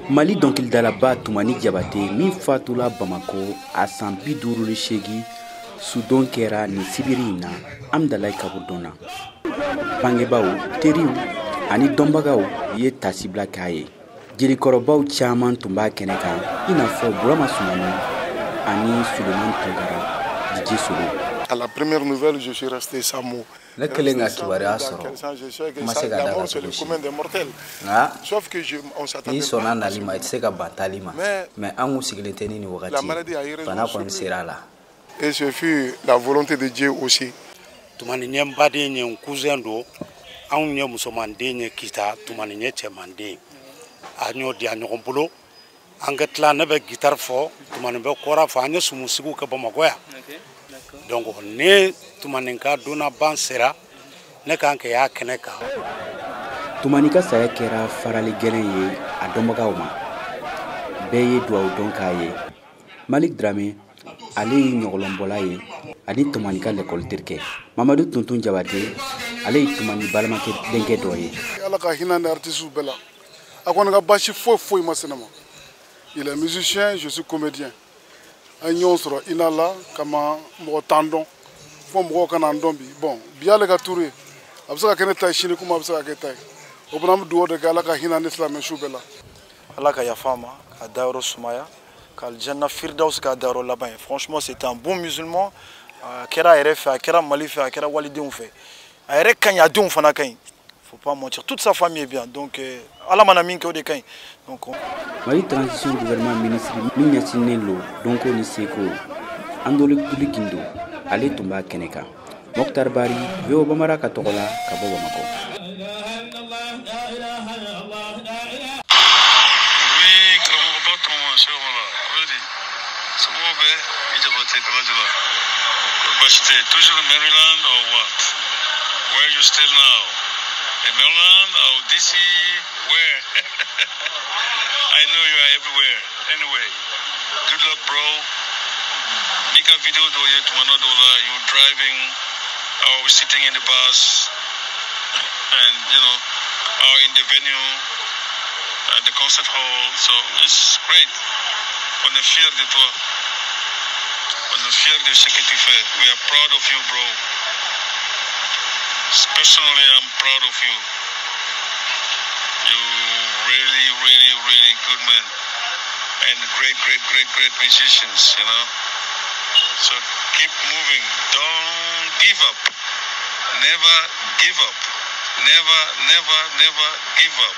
Mali dɔnkilidalaba Tumani Jabate min fatula Bamako a san 58 sudon kɛra nin sibiri in na Amdalayi kaburudon na. Bangebaaw, teriw ani dɔnbagaw ye tasibila k'a ye. Jelikɔrɔbaw caman tun b'a kɛnɛ kan i n'a fɔ Burama Sumano ani Suleman Tunkara, DJ Solo. À la première nouvelle, je suis resté sans mots. Ne kɛlen ka kibaruya sɔrɔ, n ma se ka da la cogo si. Nka n'i sɔnna nali ma, i tɛ se ka ban taali ma. Mais an kun sigilen tɛ ni nin wagati ye, bana kɔni sera a la. Et ce fut la volonté de Dieu aussi. Tumani ye n baden ye, n cousin don. Anw ye musomanden ye Kita, Tumani ye cɛmanden. A y'o di a ɲɔgɔn bolo. An ka tila, ne bɛ guitare fɔ, Tumani bɛ kɔra fɔ, an ye sumusigiw kɛ Bamakɔ yan. Donc ne Tumani ka donna ban sera, ne kan ka y'a kɛnɛ kan. Tumani ka saya kɛra farali gɛlɛn ye a dɔnbagaw ma. Bɛɛ ye duwawu dɔn k'a ye. Malik Dramé, ale ye ɲɔgɔlɔnbɔla ye ani Tumani ka lɛkɔli terikɛ. Mamadu Tuntun Jabate, ale ye Tumani balimakɛ denkɛ dɔ ye. Ala ka hinɛ ni artiste bɛɛ la. A kɔni ka baasi foyi foyi ma se ne ma. Il est musicien, je suis comédien. An ye ɲɔgɔn sɔrɔ ina la kama mɔgɔ t'an dɔn fo mɔgɔw ka n'an dɔn bi. Bon, bi y'ale ka turu ye, a bɛ se ka kɛ ne ta ye sini, komi a bɛ se ka kɛ ta ye. O fana, an bɛ dugawu de kɛ, Ala ka hinɛ ni silamɛ su bɛɛ la. Ala ka yafa a ma, ka dayɔrɔ sumaya, ka Aljanna Firdaus k'a dayɔrɔ laban ye. Franchement, c'était un bon musulman. A kɛra a yɛrɛ fɛ, a kɛra Mali fɛ, a kɛra walidenw fɛ. A yɛrɛ ka ɲi, a denw fana ka ɲi, faut pas mentir, toute sa famille est bien. Donc Ala mana min kɛ, o de ka ɲi. Donc Mali transition gouvernement ministre min ɲɛsinnen lo dɔnko ni seko, Andoli Gindo, ale tun b'a kɛnɛ kan. Mokhtar Bari, VOA Bambara ka tɔgɔ la ka bɔ Bamakɔ. Oui, karamɔgɔba tuma sɛbɛn la di somɔgɔw bɛɛ i Jabate kalaji la, baasi tɛ? Toujours in Maryland or what? Where you still now? In Maryland or DC? Where? I know you are everywhere. Anyway, good luck, bro. N'i ka video dɔw ye tuma dɔ la, you driving or sitting in the bus and or in the venue at the concert hall. So it's great. On est fiers de toi. On est fiers de ce que tu fais. We are proud of you, bro. Personally, I'm proud of you. You really, really, really good man. And great, great, great, great musicians. So keep moving. Don't give up. Never give up. Never, never, never give up.